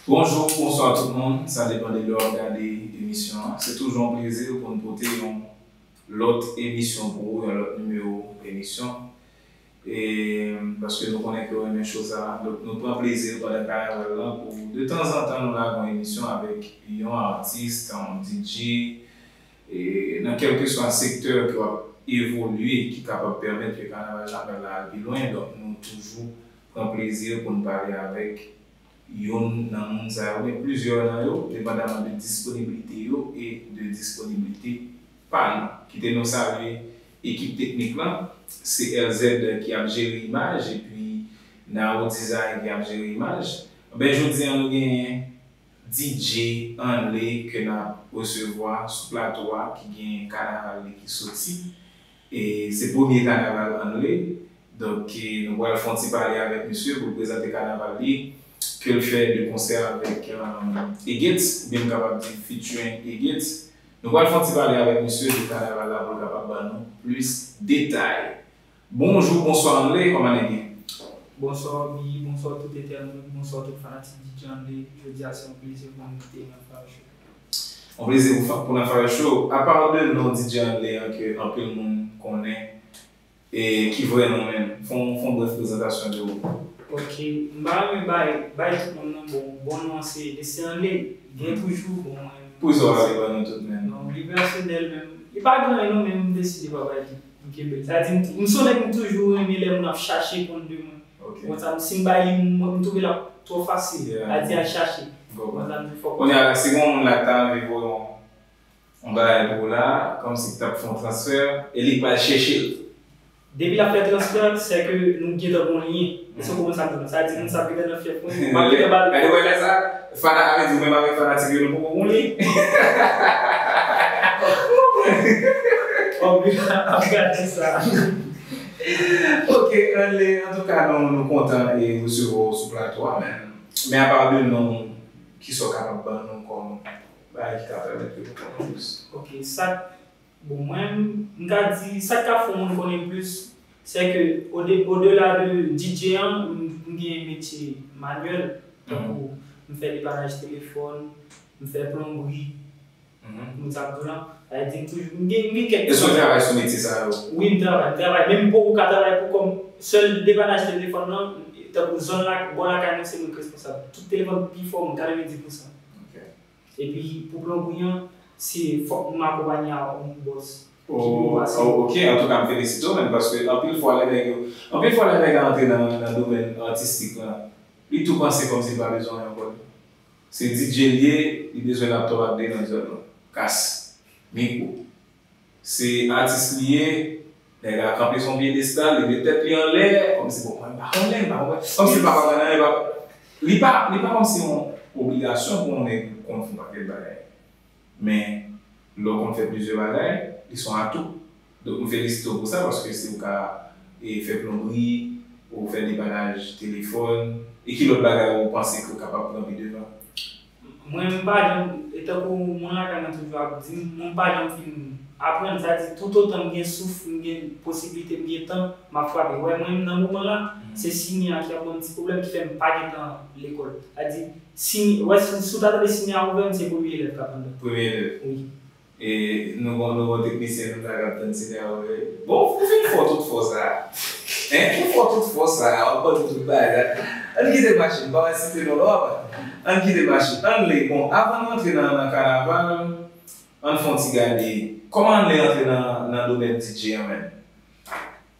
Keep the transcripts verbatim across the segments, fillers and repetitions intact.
Bonjou, bonswa tout moun, sa depann de lè w ap gade emisyon an. Se toujou yon plezi pou n pote yon lòt emisyon pou ou, yon lòt nimewo emisyon. E, paske nou konnen ke w renmen cho sa, donk nou pran plezi nou pandan kanaval lan pou de tanzantan nou lage yon emisyon avèk yon atis, yon D J, e nan kèlkeswa sektè ke w ap evolye ki kapab pèmèt ke kanaval la pral al pi lwen. Donk nou toujou pran plezi pou n pale avèk youn nan moun sa yo, oubyen plizyè nan yo, depandaman de disponibilite yo e de disponibilite pa nou. Kite nou salye ekip teknik lan, se L Z ki ap jere imaj, epi Nao Design ki ap jere imaj. Ben, jodi a nou genyen D J Anley ke n ap resevwa sou plato a, ki gen kanaval li ki soti. E se premye kanaval Anley. Donk, e, nou pral fè yon ti pale avèk misye pou l prezante kanaval li, ke l fè de konsè avèk, um, Egetz, oubyen m kapab di featuring Egetz. Nou pral fè yon ti pale avèk misye de kanaval la pou l kapab ban nou plis detay. Bonjou, bonswa Anley, kòman nèg ye? Bonswa Obi, bonswa tout entènot, bonswa tout fanatik D J Anley. Jodi a se yon plezi pou nou te nan Fire Show. Yon plezi pou, pou nan Fire Show. Apa de non D J Anley an ke anpil moun konnen, e ki vrè non menm? Fè yon, fè yon brèf prezantasyon de ou. Ok, m pa renmen bay, bay tout moun non, bon, bon non an se, se Anley, gen toujou, bon, mwen. Poukisa w pa vle ban nou tout menm? Non, li pèsonèl menm. Li pa gen anyen non, men m deside pa bay li. M kenbe l. Sa di, m, m se yon nèg m toujou renmen lè moun ap chache konn de mwen. Ok. Bon, sa, si m bay li, m, m twouve l ap twò fasil. Yeah. Sa di al chache. Bon, sa, m di fòk. Kounye a la, si gen yon moun la ki ta anvi voye yon, yon bagay pou ou la, kòmsi ki t ap fè yon transfè, e li pral chèche l. Depi l ap fè transfè, se ke nou gentan gon lyen. E se kòman sa m di nou. Sa di, moun sa gentan nan fyèf mwen, m ap gentan ba l. Gade, wè lè sa, fana, sa vle di ou menm avèk fanatik yo, nou poko gon lyen. Ap gade sa. Ok, Anley, antouka, nou, nou kontan e resevwa w sou plato a, men, men apa de non, kisa w kapab ban nou kòm bagay ki ka pèmèt ke nou konnen plis? Ok, sa, bon, mwen, m ka di, sa k ka fè yon moun konnen plis, se ke, o de, odela de D J an, m, m gen metye manyèl, tankou, m fè depanaj telefòn, m fè plonbri, moun sa ap di w lan. Sa vle di m toujou, m gen, m gen kèk. Èske w travay sou metye sa yo? Wi, m travay, m travay. Men m poko ka travay pou kò m. Sèl depanaj telefòn nan, tankou zòn la, bò lakay mwen, se mwen k responsab. Tout telefòn pi fò, m katrevenndis pousan. Ok. Epi, pou plonbri an, se fòk m akonpanye a yon bòs ki pou pase. Oh, ok, antouka, m felisite w, men, paske anpil fwa, lè nèg yo, anpil fwa, lè nèg la antre nan, nan domèn atistik lan, li tou panse kòmsi l pa bezwen anyen ankò. Se D J l ye, li bezwen laptòp ak de nan zòn nan. Kas, mikwo. Se atis li ye, nèg la kanpe sou yon pyedestal, li met tèt li anlè, kòmsi bon, mwen m pa konnen, m pa konnen. Kòmsi l pa konprann anyen, li pa, li pa, li pa kòmsi yon obligasyon pou yon nèg konn fè yon pakèt bagay. Men, lè w konn fè plizyè bagay, li se yon atou. Donk, m felisite w pou sa, paske si w ka, e, fè plonbri, ou fè depanaj telefòn, e ki lòt bagay ou panse ke w kapab pran pi devan? Mwen, m pa janm, e tankou moun lakay mwen toujou ap di m, mwen pa janm fin aprann, sa di, toutotan m gen souf, m gen posiblite, m gen tan, m ap frape. Wè, mwen, nan moman la, se sinye a ki ap ban m ti pwoblèm, ki fè m pa gen tan lekòl. Sa di, sinye, wè, si, si w ta tande sinye a ouvè, m se premye elèv k ap anndan. Premye elèv. Wi. E nou gon, nou gon teknisyen nou la k ap tann sinye a ouvè. Bon, ou fin fè tout fò sa. Hein? Ou fè tout fò sa, w ap ban nou tout bagay. Ann kite machin, pa wè site non, non, apa. Ann kite machin. Anley, bon, avan nou antre nan, nan kanaval, ann fè yon ti gade. Kòman Anley antre nan, nan domèn D J an menm?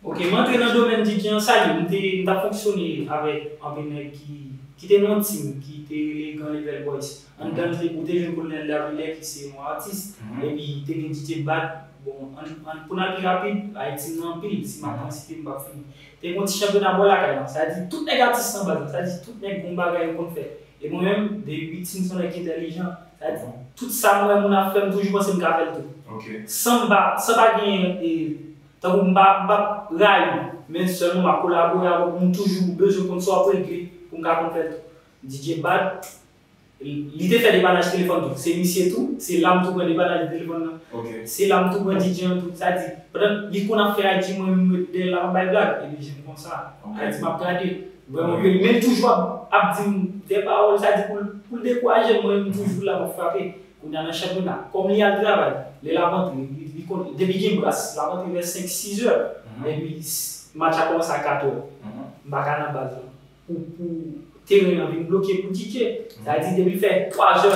Ok, m antre nan domèn D J an, sa ye, m te, m t ap fonksyone avèk anpil nèg ki, ki te nan yon team, ki te rele Gran Level Boys. Anndan l te, ou te jwenn Kolonèl Davilè, ki se yon atis, epi te gen D J Bad, bon, ann, ann, pou n al pi rapid, ay team nan anpil, si m ap pran site, m p ap fini. Te gen yon ti chanpyona bò lakay lan, sa di tout nèg atis nan baz lan, sa di tout nèg gon bagay yo konn fè. E mwen menm, de wi, team se yon nèg ki entèlijan, sa di tout sa m wè moun ap fè, m toujou panse m ka fè l tou. Ok. San m pa, san pa genyen, e, Tankou m pa, m p ap rayi, men sèlman m ap kolabore avè w pou m toujou bezwen konn sa w ap regle pou m ka konn fè l tou. D J Bad, li te fè depanaj telefòn tou. Se misye tou, se la m tou pran depanaj telefòn nan. Ok. Se la m tou pran D J an tou. Sa di, pandan li konn ap fè I G mwen, m ret dèyè l ap bay blag, epi jan konsa. Ok. Sa di, m ap gade. Vrèman, men li toujou ap, ap di m de pawòl, sa di pou l, pou l dekouraje m, mwen, m toujou la, m ap frape. Kounye a nan chanpyona, kòm li al travay, lè l ap antre, li, li konn, depi gen bras, l ap antre vè senk, sis è, epi s- match la kòmanse a kat è. M pa ka nan baz la. Pou, pou teren an vin bloke pou D J. Sa di, depi fè twa è,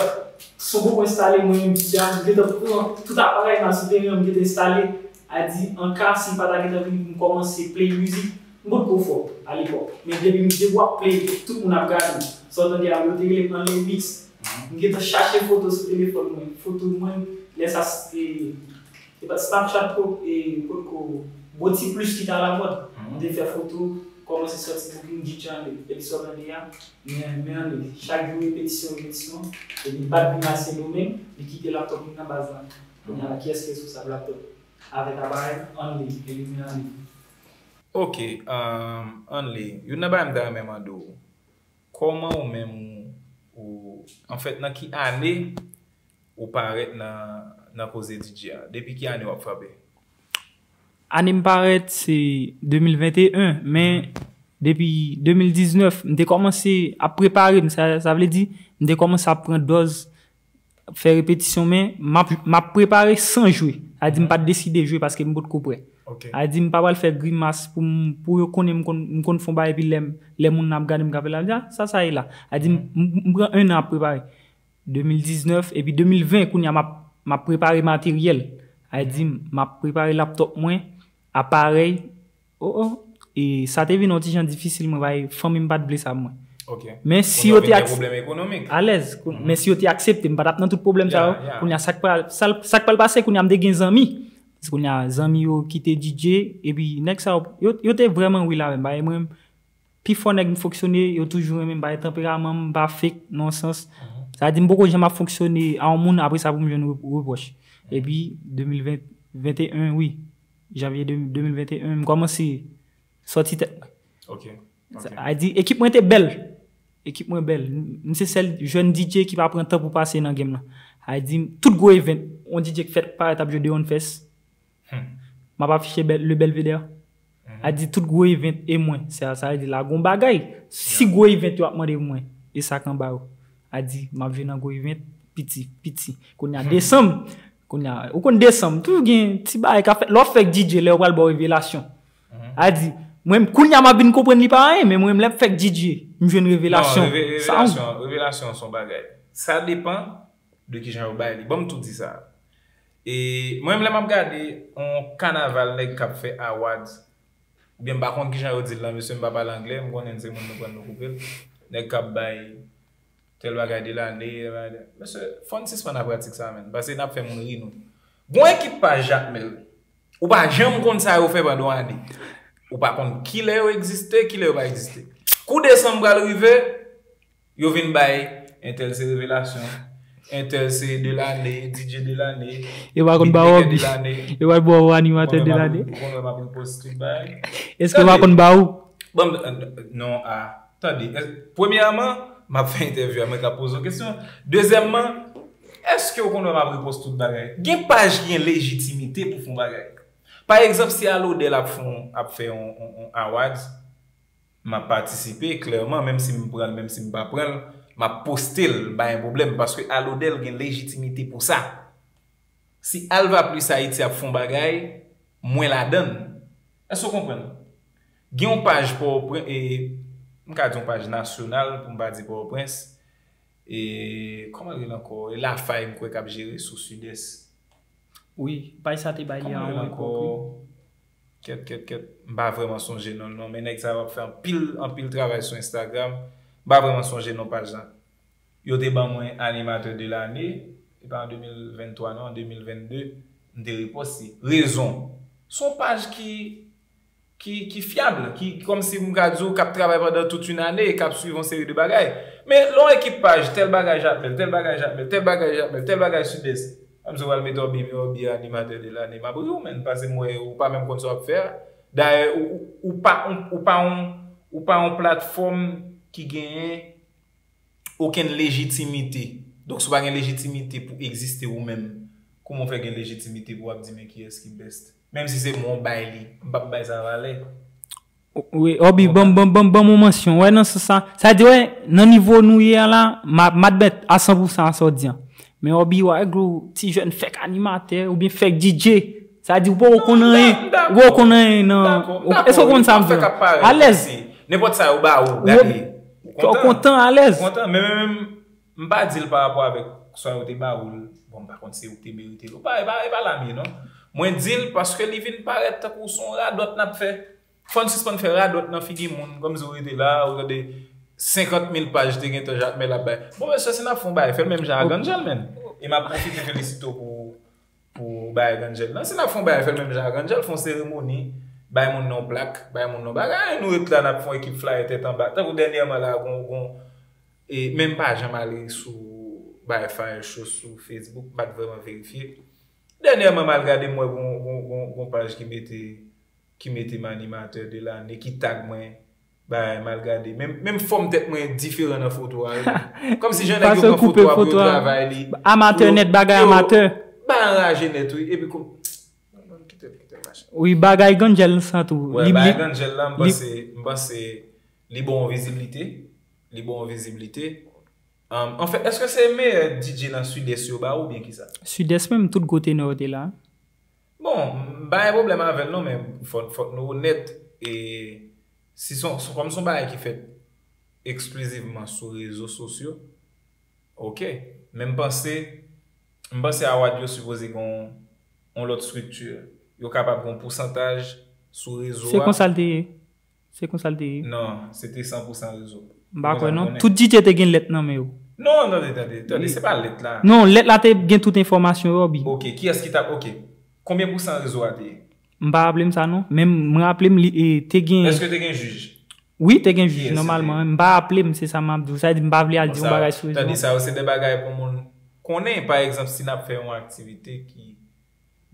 son poko enstale, mwen menm, D J a, m gentan pran tout aparèy m sou teren an, m gentan enstale. A di, an ka, si m pa ta gentan vini pou m kòmanse play mizik, m potko fò alepòk. Men depi m, depi w ap play, tout moun ap gade. Sa w tande a, yo te rele m Anley Mix. M gentan chache foto sou telefòn mwen. Foto mwen, lè sa, e, e pa Snapchat ko, e, potko, bon ti plis ki t alamòd. M te fè foto, kòmanse sòti booking D J Anley. Epi sa w tande a, men, men Anley. Chak jou repetisyon, repetisyon. Epi bat vin al Sendomeng, li kite laptòp li nan baz la. Kounye a, kiyès ki responsab laptòp? Avèk aparèy Anley, e li men Anley. Ok, um, Anley, youn nan bagay m ta renmen mande w, kòman ou menm ou, ou, anfèt, nan ki ane ou parèt nan, nan koze D J a? Depi ki ane w ap frape? Ane m parèt se de mil venteyen, men depi de mil diznèf, m te kòmanse ap prepare m, sa, sa vle di, m te kòmanse ap pran dòz, fè repetisyon, men m ap, m ap prepare san jwe. Sa di m pa t deside jwe paske m potko prè. Sa di m pa pral fè grimas pou m, pou yo konnen m konn, m konn fè yon bagay, epi lè m, lè moun nan ap gade m k ap fè l, ap di, "Ah, sa, sa ye la." Sa di m, m, m pran en an ap prepare. De mil diznèf, epi de mil ven, kounye a m ap, m ap prepare materyèl. Sa di m, m ap prepare laptòp mwen, aparèy, Oh, oh. E sa te vin yon ti jan difisil, mwen, bay, fanmi m pa t vle sa pou mwen. Men si yo te ak- alèz, men si yo te aksepte m, m pa t ap nan tout pwoblèm sa yo. Kounye a, sa k pral, sa, sa k pral pase, kounye a, m te gen zanmi. Kounye a, zanmi yo ki te D J, epi nèg sa yo, yo, yo te vrèman real avè m. Bay, mwen, pi fò nèg m fonksyone, yo toujou renmen m, bay, tanperaman m pa fake nan yon sans. Sa di m poko janm ap fonksyone a yon moun, apre sa pou m jwenn re- repwòch. Epi, de mil ven, venteyen, wi, janvye de, de mil venteyen, m kòmanse sòti tèt mwen. Ok. Sa di, ekip mwen te bèl. Ekip mwen bèl. M se sèl jèn D J ki pa pran tan pou pase nan game lan. Sa di, tout gwo event, yon D J k fèt parèt ap jwe de One Fest. M ap afiche bèl, le Belvedere. Sa di, tout gwo event e mwen. Sa, sa vle di, la gon bagay. Si gwo event yo ap mande pou mwen, e sa k anba yo. Sa di, m ap jwe nan gwo event, piti, piti. Kounye a desanm, Kounye a, ou konn desanm, toujou gen ti bagay ka fèt. Lè w fèk D J, lè yo pral ba w revelasyon. A di, mwen, kounye a m ap vin konprann li pa anyen, men mwen, lè m fèk D J, m jwenn revelasyon. Non, reve- revelasyon, revelasyon se yon bagay. Sa depann de kijan yo bay li. Ban m tou di sa. E mwen, lè m ap gade yon kanaval nèg k ap fè awards, oubyen m pa konn kijan yo di l lan, mesye, m pa pale anglè, m konnen se moun nou pran nou koupe l. Nèg k ap bay tèl bagay de lane, tèl bagay de- Mesye, fò n sispann ak pratik sa, menn. Paske n ap fè moun ri nou. Gon ekip paj Jacmel. Ou pa janm konn sa yo fè pandan yon ane. Ou pa konn kilè yo egziste, kilè yo pa egziste. Kou desanm pral rive, yo vin bay entèl se revelasyon, entèl se de lane, D J de lane, beatmaker de lane. Yo pa konn ba w Obi. Yo pa konn ba w animatè de lane. Ou konn wè m ap repost tout bagay. Èske yo pa konn ba ou? Bon, non, a. Tande, premyèman, m ap fè entèvyou a, mwen k ap poze w kesyon. Dezyèmman, èske w konn wè m ap repost tout bagay? Gen paj ki gen lejitimite pou fè yon bagay. Pa egzanp, si Alodel ap fè yon, ap fè yon, yon, yon awards, m ap patisipe, klèman, menm si m pran l, menm si m pa pran l, m ap poste l, pa gen pwoblèm, paske Alodel gen lejitimite pou sa. Si Alva Plus Haïti ap fè yon bagay, mwen ladann. Èske w konprann? Gen yon paj Pòtoprens, e, m ka di yon paj nasyonal, pou m pa di Pòtoprens. E, kòman l rele ankò? E Lafay, m kwè, k ap jere sou Sidès. Wi, paj sa te bay li a yon epòk, wi. Kèt, kèt, kèt. M pa vrèman sonje non l, non, men nèg sa yo ap fè anpil, anpil travay sou Instagram. M pa vrèman sonje non paj la. Yo te ban mwen animatè de lane, e pa an de mil venntwa non, an de mil vennde, m te reposte. Rezon, se yon paj ki, ki, ki fyab, ki, kòmsi m ka di w, k ap travay pandan tout yon ane, k ap swiv yon seri de bagay. Men lè yon ekip paj, tèl bagay Jacmel, tèl bagay Jacmel, tèl bagay Jacmel, tèl bagay Sidès, kòmsi w al mete Obi, Obi animatè de lane, m ap ri w, menn, paske m wè ou pa menm konn sa w ap fè a. Dayè, ou, ou, ou pa, ou, ou pa yon, ou pa yon platfòm ki genyen okenn lejitimite. Donk, si w pa gen lejitimite pou egziste ou menm, kòman w fè gen lejitimite pou w ap di men kiyès ki best? Menm si se mwen w bay li, m p ap bay sa valè. Wi, Obi, ban m, ban m, ban m, ban m yon mansyon. Wè, nan sans sa, sa di, wè, nan nivo nou ye a la, m a, m admèt a san pou san a sa w di an. Men Obi, wè, gwo ti jèn fèk animatè, oubyen fèk D J. Sa di, ou poko konn anyen, ou poko konn anyen nan, èske w konn sa m di la? Alèz. Nenpòt sa yo ba ou, gade. Ou kontan, alèz. Ou kontan, men, men, men, m pa di l pa rapò avèk sa yo te ba ou l. Bon, m pa konn si ou te merite l. Ou pa, e pa, e pa la m ye, non. Mwen di l paske li vin parèt tankou se yon radòt n ap fè. Fò n sispann fè radòt nan figi moun, kòmsi w rete la, ou tande senkant mil paj te gentan Jakmèl ap bay. Bon, mesye, si n ap fè yon bagay, fè l menm jan ak Angel, menn. E m ap pwofite felisite w pou, pou bagay ak Angel lan. Si n ap fè yon bagay, fè l menm jan ak Angel, fè yon seremoni, bay moun nan yon plak, bay moun nan yon bagay. Nou ret la, n ap fè yon ekip flyer tèt anba. Tankou dènyèman la, gon, gon, e menm pa janm ale sou bagay Fire Show sou Facebook, m pa t vrèman verifye. Dènyèman, m al gade, m wè gon, gon, gon, gon paj ki mete ki mete m animatè de lane, ki tag mwen, bagay m al gade. Menm, menm fòm tèt mwen diferan nan foto a, wi. Kòmsi jan nèg yo pran foto a pou yo travay li. Amatè nèt, bagay amatè. Ba anraje nèt, wi. Epi kou, kite l, kite l, machin. Wi, bagay Gangel sa tou. Wè, bagay Gangel la, m panse, m panse li bon viziblite. Li bon viziblite. Um, anfèt, èske se meyè D J nan Sidès yo ba ou byen kisa? Sidès menm, tout gwo tenè yo te la. Bon, m pa gen pwoblèm avè l non, men fòk, fòk nou onèt. E si son, son, kòm son bagay ki fèt eksklizivman sou rezo sosyo, oke. Men m panse, m panse award yo sipoze gon yon lòt estrikti. Yo kapab gon pousantaj sou rezo a. Se konsa l te ye. Se konsa l te ye. Non, se te san pou san rezo. M pa kwè non. Tout D J te gen lèt nan men yo. Non, tande, tande, tande, se pa lèt la. Non, lèt la te gen tout enfòmasyon yo, Obi. Ok, kiyès ki t ap, ok. Konbyen pousan rezo a te ye? M pa raple m sa non, men m raple m li e, te gen. Èske te gen jij? Wi, te gen jij nòmalman. M pa raple m, se sa m ap di w. Sa vle di m pa vle al di yon bagay sou rezo. Tande, sa yo se de bagay pou moun konnen. Pa egzanp, si n ap fè yon aktivite ki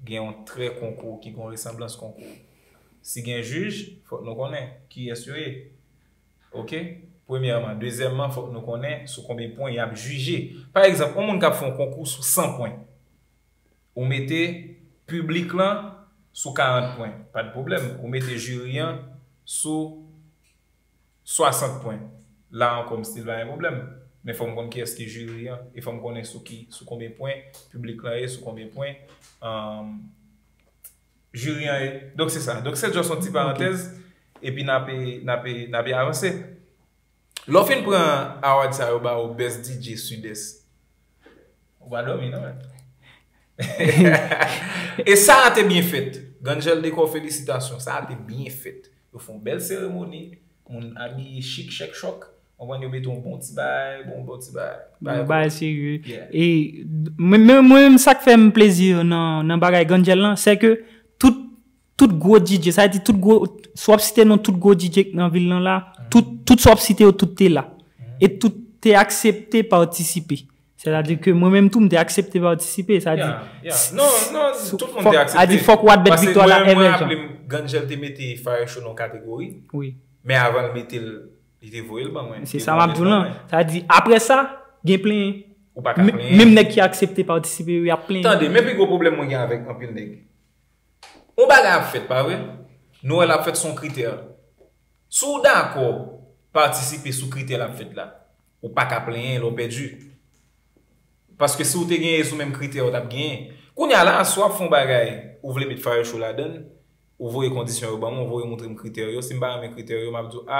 gen yon trè konkou, ki gen yon resanblans konkou. Si gen jij, fòk nou konnen kiyès yo ye. Ok? Premyèman. Dezyèmman, fòk nou konnen sou konbyen pwen y ap jije. Pa egzanp, yon moun k ap fè yon konkou sou san pwen. Ou mete piblik lan sou karant pwen, pa de pwoblèm. Ou mete jiri an sou swasant pwen. La ankò, m still pa gen pwoblèm. Men fò m konn kiyès ki jiri an, e fò m konnen sou ki, sou konbyen pwen piblik lan ye, sou konbyen pwen, um, jiri an ye. Donk, se sa. Donk, se just yon ti parantèz, epi n ape, n ape, n ape avanse. Lè w fin pran award sa yo ba ou Best D J Sidès, ou pa dòmi, non, men. E sa a te byen fèt. Gangel Decor, felisitasyon. Sa a te byen fèt. Yo fè yon bèl seremoni. Moun abiye chik, chèk, chòk. Konprann, yo mete yon bon ti bagay, bon, bon ti bagay. Yon bagay serye. E mwen, mwen, mwen menm, sa k fè m plezi nan, nan bagay Gangel lan, se ke tout, tout gwo D J, sa vle di tout gwo, si w ap site non tout gwo D J k nan vil lan la, tout, tout sa w ap site yo, tout te la. E tout te aksepte patisipe. Sètadi ke mwen menm tou, m te aksepte patisipe. Sa di, non, non, tout moun te aksepte. Sa di fòk w admèt viktwa la. Paske mwen, mwen raple m, Gangel te mete Fire Show nan kategori. Wi. Men avan l mete l, li te voye l ban mwen. Se sa m ap di w lan. Sa di, apre sa, gen plenyen. Ou pa ka plenyen. Menm nèg ki aksepte patisipe yo, y ap plenyen. Tande, men pi gwo pwoblèm mwen gen avèk anpil nèg. Yon bagay ap fèt, pa vre? Nou wè l ap fèt, se yon kritè. Si w dakò patisipe sou kritè l ap fèt la, ou pa ka plenyen lè w pèdi. Paske si w te genyen sou menm kritè, ou t ap genyen. Kounye a la, si w ap fè yon bagay, ou vle met Fire Show ladan l, ou voye kondisyon yo ban mwen, ou voye montre m kritè yo. Si m pa renmen kritè yo, m ap di w, a,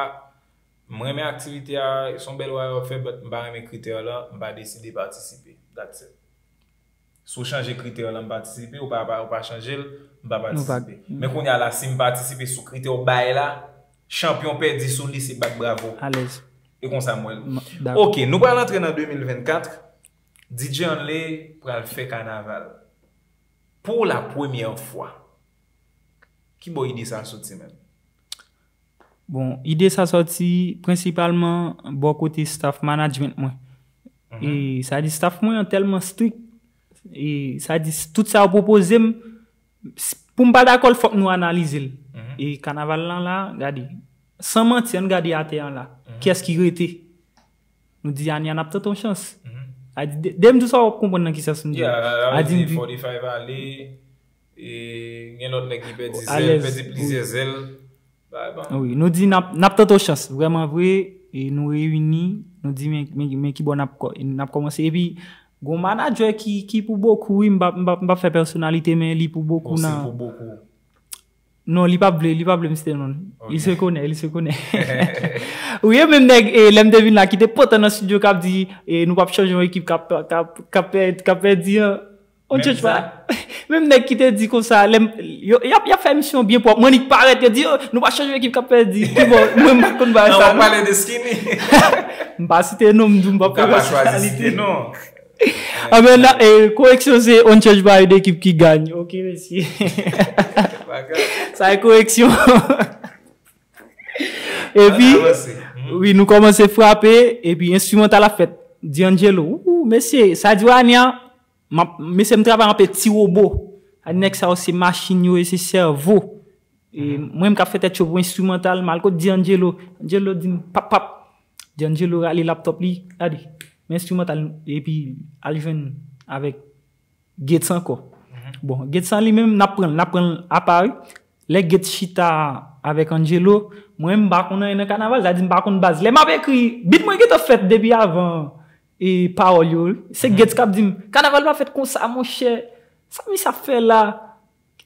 m renmen aktivite a, se yon bèl bagay w ap fè, but m pa renmen kritè lan, m pa deside patisipe. That's it. Si w chanje kritè lan, m patisipe, ou pa, pa, ou pa chanje l, m pa patisipe. Men kounye a la, si m patisipe sou kritè w bay la, chanpyon pèdi sou li, se bat bravo. Alèz. E konsa m wè l. Ok, nou pral antre nan de mil vennkat. D J Anley pral fè kanaval. Pou la premyè fwa. Ki bò ide sa a soti menm? Bon, ide sa sòti prensipalman bò kote staff management mwen. E sa di staff mwen an tèlman strik. E sa di tout sa yo pwopoze m, s-, pou m pa dakò l, fòk nou analize l. E kanaval lan la, gade. San manti, ann gade atè an la. Kiyès ki rete? Nou di Ania n ap tante yon chans. A di, de, de m di w sa w ap konprann nan ki sans m di w. A di, m di forty-five ale, e gen lòt nèg ki pèdi zèl, pèdi plizyè zèl. Wi, nou di n ap, n ap tante w chans. Vrèman vre, e nou reyini, nou di men, men, men ki bò n ap kò-, n ap kòmanse. Epi, gon manadjè ki, ki pou bokou, wi, m p ap, m p ap, m p ap fè pèsonalite, men li pou bokou nan. Non, li p ap vle, li p ap vle m site non l. Li se konè, li se konè. Wi, e menm nèg, e, lè m te vin la, ki te potan nan estidyo, k ap di, e, nou p ap chanje yon ekip k ap, k ap, k ap pè-, k ap pèdi an. On chèch pa. Menm nèg ki te di konsa, lè m, yo, y ap, y ap fè misyon byen pwòp. Mwen, annik parèt, yo di, yo, nou pa chanje ekip k ap pèdi. Ki bò, mwen, m pa konn bagay sa, non. Pale de Skinny. M pa site non, m di, m pa fè pèsonalite. Anben, nan, e, koreksyon, se on chèch pa de ekip ki gagne. Ok, mesye. Sa e koreksyon. Epi, wi, nou kòmanse frape, epi enstrimantal ap fèt. D'Angelo, ou, mesye, sa di w ane a, m ap, mesye, m travay anpe ti wobo. A nèg sa yo se machin yo ye, se sèvo. E mwen, m ka fè tèt cho pou enstrimantal, m al kot D'Angelo. D'Angelo di m, "Pap, pap." D'Angelo rale laptop li, gade, men enstrimantal, epi al jwenn avèk Gates ankò. Bon, Gates an li menm, n ap pran l, n ap pran l apa, wi. Lè Gates chita avèk Angelo, mwen, m pa konn anyen nan kanaval, sa di m pa konn baz. Lè m ap ekri, beat mwen gentan fèt depi avan, e, pawòl yo, wi. Se Gates k ap di m, "Kanaval pa fèt konsa, monchè. Sa misye ap fè la?"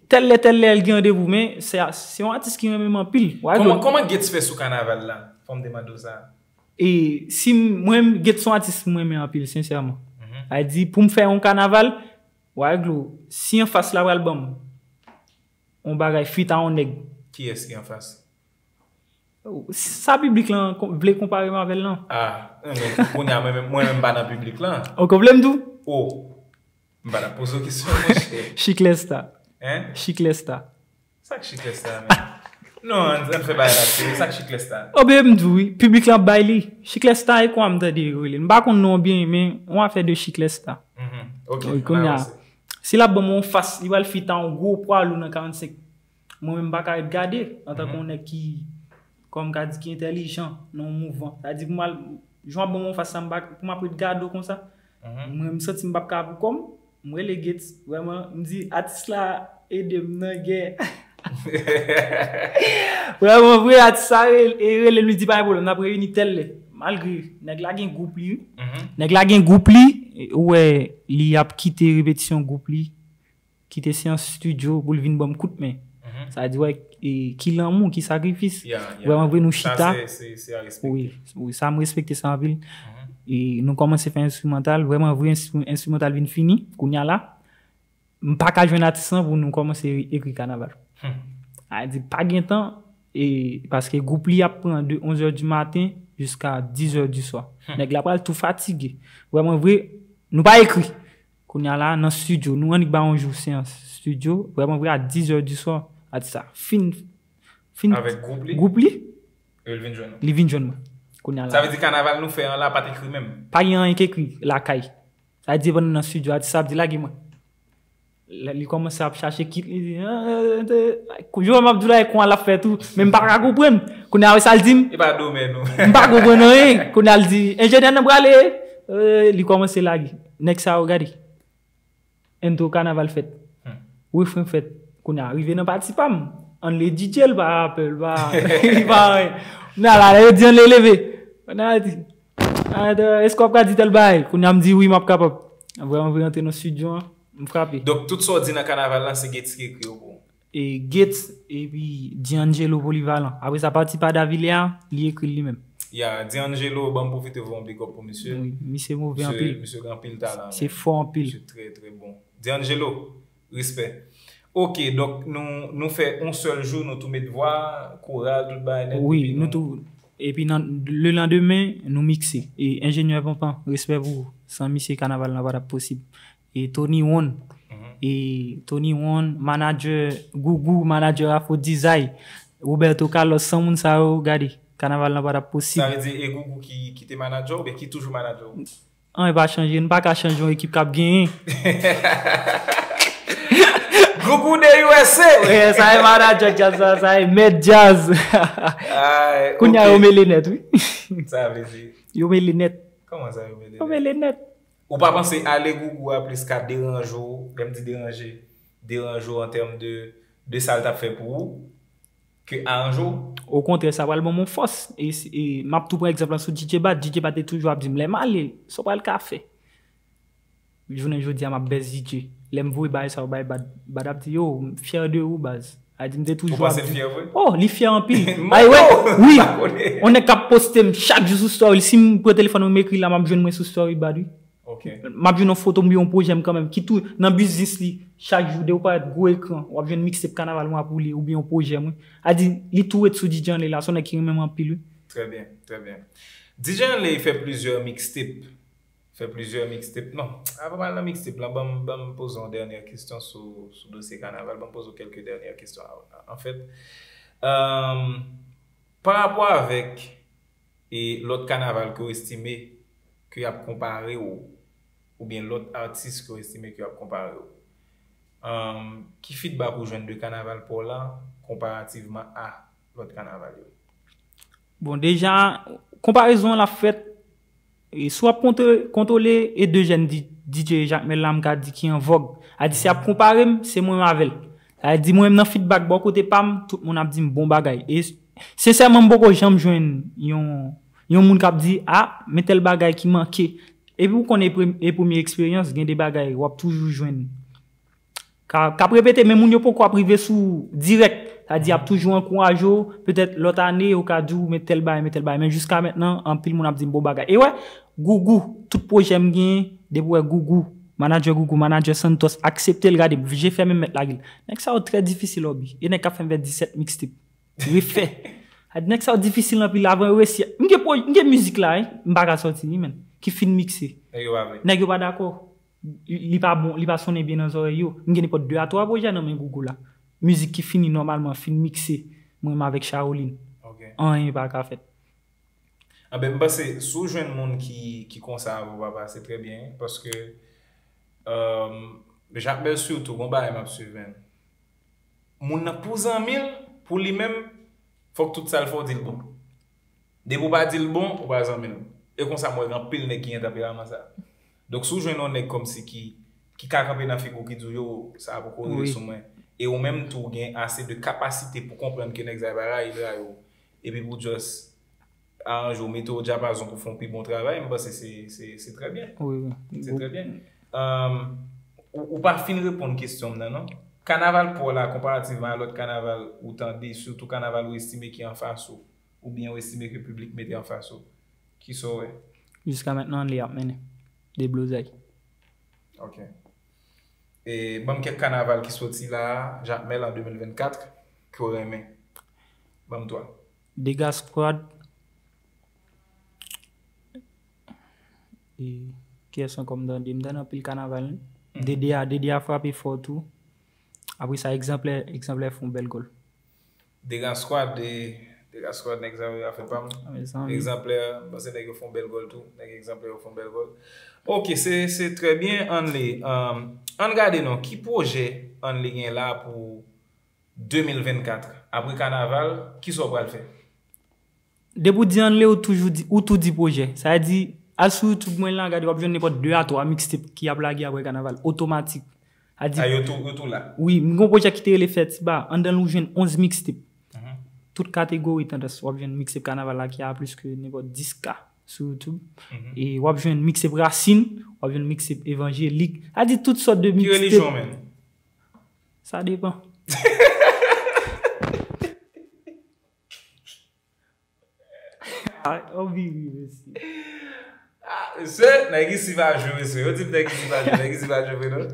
Tèl lè, tèl lè, l gen randevou, men se, se yon atis ki renmen m anpil. Kòman, kòman Gates fè sou kanaval la? Fò m te mande w sa. E si m, mwen, Gates se yon atis mwen renmen anpil, sensèman. Sa di, pou m fè yon kanaval, w a glo, si anfas la pral ban m yon bagay fit a yon nèg. Kiyès ki anfas? Sa piblik lan kon-, vle konpare m avè l lan. Ah, men kounye a, mwen menm, mwen menm pa nan piblik lan. Ou konprann m tou? Oh, m pa t ap poze w kesyon, monchè. Chiclesta. Hein? Chiclesta. Sa k Chiclesta, men? Non, ann, ann fè bagay la serye. Sa k Chiclesta? Oubyen m di w, wi, piblik lan ap bay li. Chiclesta, e kwa m tande yo rele l. M pa konn non byen, men yon afè de Chiclesta. Mhm. Ok, wi, kounye a, si l ap ban m yon fas, li pral fit a yon gwo pwa lou nan karannsenk. Mwen menm, m pa ka ret gade, antanke yon nèg ki, kòm m ka di, ki entèlijan nan yon mouvman. Sa di pou m al, jan w ap ban m yon fas sa, m pa, pou m ap ret gade w konsa. Mwen, m santi m p ap ka pou kò m. M rele Gates, vrèman, m di, "Atis la, ede m nan gè." Vrèman vre, atis sa rele, e rele m, li di, "Pa gen pwoblèm, n ap reyini tèl lè." Malgre nèg la gen gwoup li, wi. Nèg la gen gwoup li, ou wè, li ap kite repetisyon gwoup li, kite seyans estidyo pou l vin ban m kout men. Sa di, wè, e, ki lanmou, ki sakrifis. Vrèman vre, nou chita. Wi, wi, sa, m respekte sa anpil. E nou kòmanse fè enstrimantal, vrèman vre, enstri-, enstrimantal vin fini. Kounye a la, m pa ka jwenn atis lan pou nou kòmanse ekri kanaval. A di, pa gen tan, e paske gwoup li ap pran de onz è di maten jiska diz è di swa. Nèg la pral tou fatige. Vrèman vre, nou pa ekri. Kounye a la, nan estidyo, nou annik bay yon jou seyans estidyo, vrèman vre, a diz è di swa, atis sa fin, fin. Avèk gwoup li? Gwoup li. E l vin jwenn ou? Li vin jwenn mwen. Kounye a la. Sa vle di kanaval nou fè an la pa t ekri menm? Pa gen anyen k ekri lakay. Sa di pandan nan estidyo, atis sa ap di, "Lage mwen." Lè li kòmanse ap chache kit, li di, "Ah, ah, ah, ah." Jou m ap di w la, e kounya l ap fè tou, men m pa ka konprann. Kounye a, sa l di m. E pa domèn ou. M pa konprann anyen. Kounye a, l di, "Enjenyè nan prale." Eh, li kòmanse lage. Nèg sa yo, gade. Entwo kanaval fèt. Refren fèt. Kounye a, rive nan pati pa m. Ann le D J, l pa rapè, l pa, li pa anyen. Kounye a la, yo di ann le leve. Kounye a, di, "Ah, èske w ap ka di tèl bagay?" Kounye a, m di, "Wi, m ap kapab." Vrèman vre, antre nan estidyo an, m frape. Donk, tout sa w di nan kanaval la, se Gates ki ekri yo pou ou? E Gates, epi D'Angelo Polyvalent. Apre sa, pati pa Davile a, li ekri l li menm. Ya, D'Angelo, ban m pwofite voye yon big up pou misye. Wi, misye move anpil. Misye gen anpil talan, se fò anpil. Misye trè, trè bon. D'Angelo, respè. Ok, donk nou, nou fè yon sèl jou, nou tou met vwa, koral, tout bagay nèt. Wi, nou tou. Epi nan, le landemen, nou mikse. E enjenyè Panpan, respè pou ou. San misye, kanaval la pa t ap posib. E Tony One. E Tony One, manadjè Gougou, manadjè Afro Design, Roberto Carlos, san moun sa yo, gade, kanaval la pa t ap posib. Sa vle di e Gougou ki, ki te manadjè w oubyen ki toujou manadjè w? Anyen pa chanje, nou pa ka chanje yon ekip k ap genyen. Gougou de U S A! Wi, sa e manadjè djaz la, sa e mèt djaz. Kounye a yo mele nèt, wi. Sa vle di? Yo mele nèt. Kòman sa yo mele nèt? Yo mele nèt. Ou pa panse ale Gougou a plis ka deranje w, lè m di deranje, deranje w an tèm de, de sa l t ap fè pou ou? ke aranje w. Okontrè, sa pral ban m yon fòs. E, e m ap tou pran egzanp lan sou D J Bad. D J Bad te toujou ap di m, "Lè m ale, sa w pral ka fè?" Jounen jodi a, m ap bèz D J. Lè m voye bagay sa yo bay Bad, Bad ap di, "Yo, m fyè de ou, baz." A di, m te toujou ap di. Ou panse l fyè vre? Oh, li fyè anpil. Ay, wè, wi. On nèg k ap poste m chak jou sou story. Si m pran telefòn mwen, m ekri la, m ap jwenn mwen sou story Bad, wi. Ok. M ap jwenn yon foto m, yon pwojè m kanmenm, ki tou nan biznis li. Chak jou, depi w parèt gwo ekran, w ap jwenn mixtape kanaval mwen ap woule, oubyen yon pwojè mwen. A di, li tou ret sou D J Anley la, se yon nèg ki renmen m anpil, wi. Trè byen, trè byen. D J Anley fè plizyè mixtape. Fè plizyè mixtape. Non, avan m al nan mixtape lan, ban m, ban m poze yon dènyè kesyon sou, sou dosye kanaval. Ban m poze w kèlke dènyè kesyon. Anfèt, euh, pa rapò avèk e lòt kanaval ke w estime ke y ap konpare w, oubyen lòt atis ke w estime ke y ap konpare w, euh, ki feedback ou jwenn de kanaval pa w la konparativman a lòt kanaval yo? Bon, deja, konparezon an l ap fèt, e si w ap kontwole, kontwole e de jèn D J Jakmèl la, m ka di ki an vòg. A di, si y ap konpare m, se mwen menm avè l. Sa vle di, mwen menm nan feedback bò kote pa m, tout moun ap di m bon bagay. E sensèman, m poko janm jwenn yon, yon moun k ap di, "A, men tèl bagay ki manke." Epi ou konnen, e pre-, e premye eksperyans, gen de bagay w ap toujou jwenn. Ka, k ap repete, men moun yo poko ap rive sou dirèk. Sa di, y ap toujou ankouraje w. Petèt lòt ane, yo ka di w, "Men tèl bagay, men tèl bagay." Men jiska mentnan, anpil moun ap di m bon bagay. E wè, Gougou, tout pwojè m genyen, depi w wè Gougou, manadjè Gougou, manadjè Santos, aksepte l, gade, je fèmen m mèt lage l. Nèg sa yo trè difisil, Obi. E nèg k ap fè m fè disèt mixtape. Refè. A di nèg sa yo difisil anpil avan yo resi. M gen pwoj-, m gen mizik la, wi. M pa ka sòti li, menn. Ki fin mikse. Nèg yo pa vle. Nèg yo pa dakò. Li, li pa bon, li pa sonnen byen nan zòrèy yo. M gen nenpòt de a twa pwojè nan men Gougou la. Mizik ki fini nòmalman, fin mikse. Mwen menm avèk Charolin. Ok. Anyen pa ka fèt. Anben, m panse, si w jwenn moun ki, ki konsa avè w, papa, se trè byen, paske, euh, Jakmèl sitou, gon bagay m ap swiv, menn. Moun nan pou zanmi l, pou li menm, fòk tout sa l fè w di l bon. Depi w pa di l bon, ou pa zanmi l. E konsa, m wè gen anpil nèg ki gen tanperaman sa. Donk, si w jwenn yon nèg kòmsi ki, ki ka kanpe nan figi w, ki di w, "Yo, sa a poko rive sou mwen." E ou menm tou, w gen ase de kapasite pou konprann ke nèg sa a pa rayi l, rayi w. Epi pou just aranje w, mete w o dyapazon pou fè yon pi bon travay, m panse se, se, se trè byen. Wi, wi. Se trè byen. Euh, ou, ou pa fin reponn kesyon m nan, non. Kanaval pa w la, konparativman a lòt kanaval ou tande, sitou kanaval ou estime ki anfas ou, oubyen ou estime ke piblik mete anfas ou, kisa w wè? Jiska mentnan, li ap mennen. Deblozay. Ok. E ban m kèk kanaval ki soti la a, Jakmèl an de mil vennkat, ke w renmen. Ban m twa. Dega Squad. E kiyès ankò m tande? M tande anpil kanaval, wi. Mhm. D D A, D D A frape fò tou. Apre sa, Egzanplè, Egzanplè fè yon bèl gòl. Dega Squad, e, Dega Squad, nèg sa yo, afè pa m. Mezanmi. Egzanplè, m panse nèg yo fè yon bèl gòl tou. Nèg Egzanplè yo fè yon bèl gòl. Ok, se, se trè byen, Anley. Um, ann gade non, ki pwojè Anley gen la pou de mil vennkat? Apre kanaval, kisa w pral fè? Depi w di Anley, ou toujou di, ou tou di pwojè. Sa vle di, al sou YouTube mwen la, gade, w ap jwenn nenpòt de a twa mixtape ki ap lage apre kanaval, otomatik. A di, a, yo tou, yo tou la. Wi, m gen yon pwojè ki te rele Fè Ti Ba. Anndan l ou jwenn onz mixtape. Mhm. Tout kategori tandans, w ap jwenn mixtape kanaval la ki a plis ke nenpòt dis K sou YouTube. Mhm. E w ap jwenn mixtape rasin, w ap jwenn mixtape evanjelik. A di tout sòt de mixtape. Ki relijyon w menm? Sa depan. Ah, Obi ri, mesye. Ah, mesye, nèg isi pa jwe, mesye. Yo di m nèg isi pa jwe, nèg isi pa jwe vre, non.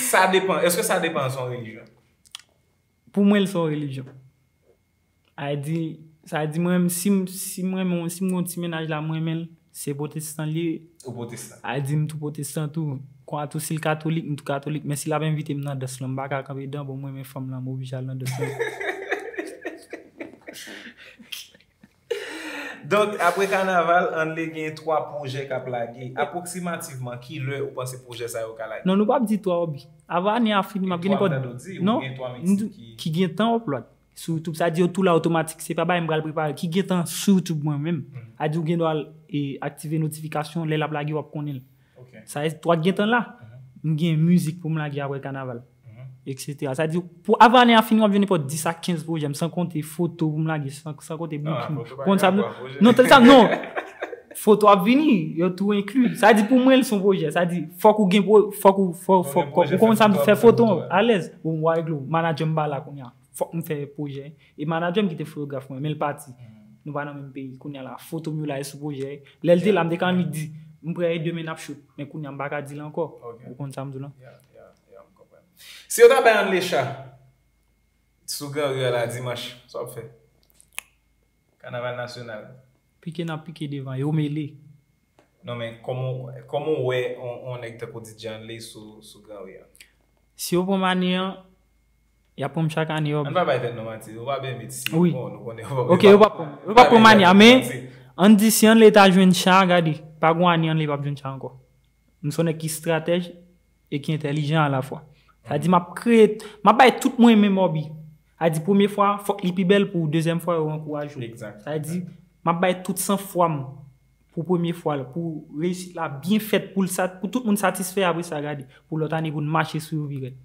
Sa depan. Èske sa depan se yon relijyon? Pou mwen, l se yon relijyon. A di, sa di mwen, si m, si m renmen, si m gon ti mennaj la, mwen renmen l, se pwotestan li ye. Ou pwotestan? A di m tou pwotestan tou. Kwa tou, si l katolik, m tou katolik. Men si l ap envite m nan dans lan, m pa ka kanpe dan, bon, mwen renmen fanm lan, m oblije al nan dans lan. Donk, apre kanaval, Anley gen twa pwojè k ap lage. Apwoksimativman, ki lè ou panse pwojè sa yo ka lage? Non, nou p ap di twa, Obi. Avan ane a fini, m ap gen nenpòt, non, ki gen tan upload sou YouTube. Sa di yo tou la otomatik, se pa bagay m pral prepare, ki gen tan sou YouTube mwen menm. Mhm. A di ou gen dwa al, e, aktive notifikasyon, lè l ap lage, w ap konnen l. Ok. Sa e twa gen tan la. Mhm. M gen mizik pou m lage apre kanaval. Mhm. etsetera. Sa di, pou, avan ane a fini, w ap jwenn nenpòt dis a kenz pwojè, m san konte foto pou m lage, san, san konte bouki. Ou konn sa m, non, tande sa m, non. Foto ap vini, yo tou enkli. Sa di, pou mwen, l se yon pwojè. Sa di, fòk ou gen, fòk ou, fòk, fòk, ou konn sa m, fè foto alèz. Bon, m wè regle w, manadjè m pa la kounye a. Fòk m fè pwojè. E manadjè m ki te fotograf mwen, men l pati. Nou pa nan menm peyi. Kounye a la, foto m yo la, e sou pwojè. Lè l te la, m te ka annik di, m prè e demen n ap shoot. Men kounye a, m pa ka di l ankò. Ou konn sa m di w la. Si yo ta bay Anley cha sou Gran Ri a la dimanch, sa w ap fè? Kanaval nasyonal. Pike n ap pike devan, yo mele. Non, men kòman, kòman w wè on, on nèg tankou D J Anley sou, sou Gran Ri a? Si yo pran m ane an, y ap pran m chak ane, yo. Ann pa bay tèt nou manti, nou pa byen met si. Wi. Bon, nou konnen yo pa, ok, yo pa pran m, yo pa pran m ane a, men ann di si Anley ta jwenn cha, gade, pa gon ane Anley p ap jwenn cha ankò. M se yon nèg ki estratèj e ki entèlijan alafwa. Sa di m ap kreye, m ap bay tout mwen menm hobby. Sa di premye fwa, fòk li pi bèl pou dezyèm fwa yo ankouraje w. Sa di, m ap bay tout san fwa m pou premye fwa l, pou reyisit la byen fèt, pou l sa, pou tout moun satisfè apre sa, gade, pou lòt ane pou n mache sou yo pi rèd.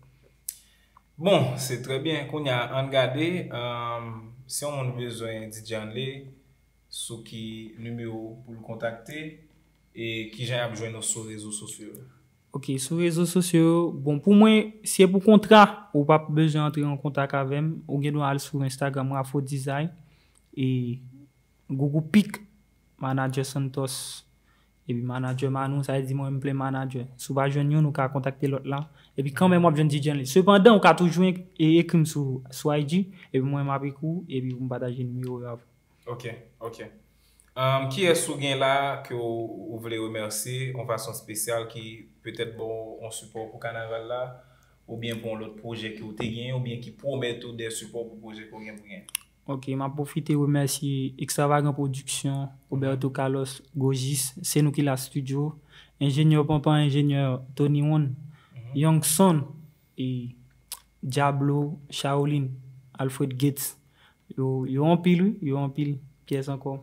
Bon, se trè byen. Kounye a, ann gade, um, si yon moun bezwen D J Anley, sou ki nimewo pou l kontakte, e kijan y ap jwenn ou sou rezo sosyo yo? Ok, sou rezo sosyo yo, bon, pou mwen, si e pou kontra, ou p ap bezwen antre an kontak avè m, ou gen dwa al sou Instagram Rafo Design, e Gougou Pic, manadjè Santos, epi manadjè Manou, sa vle di mwen, m plen manadjè. Si w pa jwenn youn, ou ka kontakte lòt la. Epi kanmenm, w ap jwenn D J Anley. Sepandan, ou ka toujou e, e, ekri m sou, sou I G, epi mwen, m ap ekri w, epi pou m pataje nimewo yo avè w. Ok, ok. Um, kiyès ou gen la ke w, ou vle remèsye yon fason espesyal ki petèt ba w yon sipò pou kanaval la, oubyen pou yon lòt pwojè ke w te genyen, oubyen ki pwomèt ou de sipò pou pwojè ke w gen pou genyen? Ok, m ap pwofite remèsye Extravagant Production, Roberto Carlos, Gojis, Se Nou Ki La Studio, Enjenyè Panpan, Enjenyè Tony One, Young Son, e Diablo, Shaolin, Alfred Gates. Yo, yo anpil, wi, yo anpil. Kiyès ankò?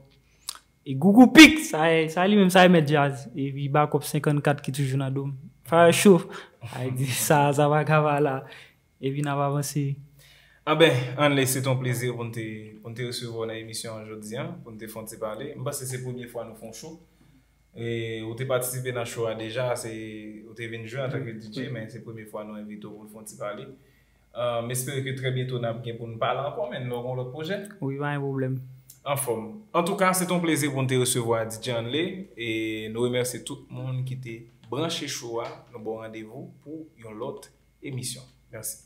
E Gougou Pic, sa e, sa li menm, sa e mèt djaz. Epi Bakòp senkannkat ki toujou nan do m. Fire Show. Ay di sa, sa pa ka pa la. Epi n ap avanse. Anben, Anley, se te yon plezi pou n te, pou n te resevwa w nan emisyon an jodi a, pou n te fè yon ti pale. M panse se premye fwa nou fè yon show. E, ou te patisipe nan show a deja, se, ou te vin jwe antanke D J, men se premye fwa nou envite w pou n fè yon ti pale. Uh, m espere ke trè byento n ap gen pou n pale ankò, men lè w gen yon lòt pwojè. Wi, pa gen pwoblèm. Anfòm. Antouka, se te yon plezi pou n te resevwa D J Anley, e nou remèsye tout moun ki te branche show a. Nou ba w randevou pou yon lòt emisyon. Mèsi.